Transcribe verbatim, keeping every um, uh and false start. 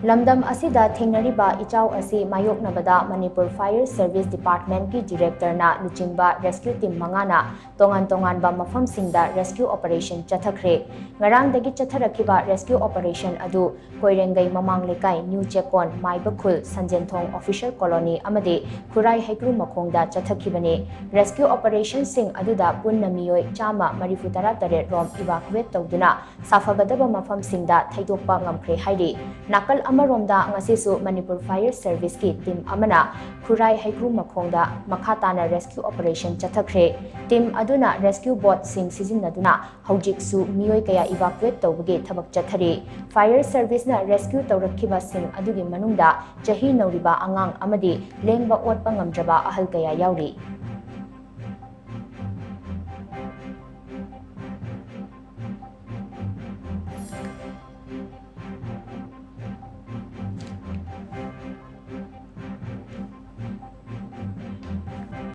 ꯂꯝꯗꯝ ꯑꯁꯤꯗ ꯊꯦꯡꯅꯔꯤꯕ ꯏꯆꯥꯎ ꯑꯁꯤ ꯃꯥꯌꯣꯛꯅꯕꯗ ꯃꯅꯤꯄꯨꯔ Fire Service Department ꯀꯤ Director ꯅ ꯂꯨꯆꯤꯡꯕ rescue team ꯃꯉꯥꯅ ꯇꯣꯉꯥꯟ ꯇꯣꯉꯥꯟꯕ ꯃꯐꯝꯁꯤꯡꯗ rescue operation ꯆꯠꯊꯈ꯭ꯔꯦ꯫ ꯉꯔꯥꯡꯗꯒꯤ ꯆꯠꯊꯔꯛꯈꯤꯕ rescue operation ꯑꯗꯨ ꯀꯣꯏꯔꯦꯡꯒꯩ ꯃꯃꯥꯡ ꯂꯩꯀꯥꯏ, ꯅ꯭ꯌꯨ ꯆꯦꯛꯀꯣꯟ, ꯃꯥꯏꯕꯈꯨꯜ, ꯁꯟꯖꯦꯟꯊꯣꯡ Officer Colony ꯑꯃꯗꯤ ꯈꯨꯔꯥꯏ ꯍꯩꯀ꯭ꯔꯨ ꯃꯈꯣꯡꯗ ꯆꯠꯊꯈꯤꯕꯅꯤ꯫ Rescue operation ꯁꯤꯡ ꯑꯗꯨꯗ ꯄꯨꯟꯅ ꯃꯤꯑꯣꯏ ꯆꯥꯝꯃ ꯃꯔꯤꯐꯨ ꯇꯔꯥ ꯇꯔꯦꯠ ꯔꯣꯝ evacuate ꯇꯧꯗꯨꯅ ꯁꯥꯐꯒꯗꯕ ꯃꯐꯝꯁꯤꯡꯗ ꯊꯩꯗꯣꯛꯄ ꯉꯝꯈ꯭ꯔꯦ ꯍꯥꯏꯔꯤ꯫ ꯅꯥꯀꯜ ꯑꯃꯔꯣꯝꯗ, ꯉꯁꯤꯁꯨ ꯃꯅꯤꯄꯨꯔ Fire Service ꯀꯤ team ꯑꯃꯅ ꯈꯨꯔꯥꯏ ꯍꯩꯀ꯭ꯔꯨ ꯃꯈꯣꯡꯗ ꯃꯈꯥ ꯇꯥꯅ rescue operation ꯆꯠꯊꯈ꯭ꯔꯦ꯫ Team ꯑꯗꯨꯅ rescue boat ꯁꯤꯡ ꯁꯤꯖꯤꯟꯅꯗꯨꯅ ꯍꯧꯖꯤꯛꯁꯨ ꯃꯤꯑꯣꯏ ꯀꯌꯥ evacuate ꯇꯧꯕꯒꯤ ꯊꯕꯛ ꯆꯠꯊꯔꯤ꯫ Fire Service ꯅ rescue ꯇꯧꯔꯛꯈꯤꯕꯁꯤꯡ ꯑꯗꯨꯒꯤ ꯃꯅꯨꯡꯗ ꯆꯍꯤ ꯅꯧꯔꯤꯕ ꯑꯉꯥꯡ ꯑꯃꯗꯤ ꯂꯦꯡꯕ ꯑꯣꯠꯄ ꯉꯝꯗ꯭ꯔꯕ ꯑꯍꯜ ꯀꯌꯥ ꯌꯥꯎꯔꯤ꯫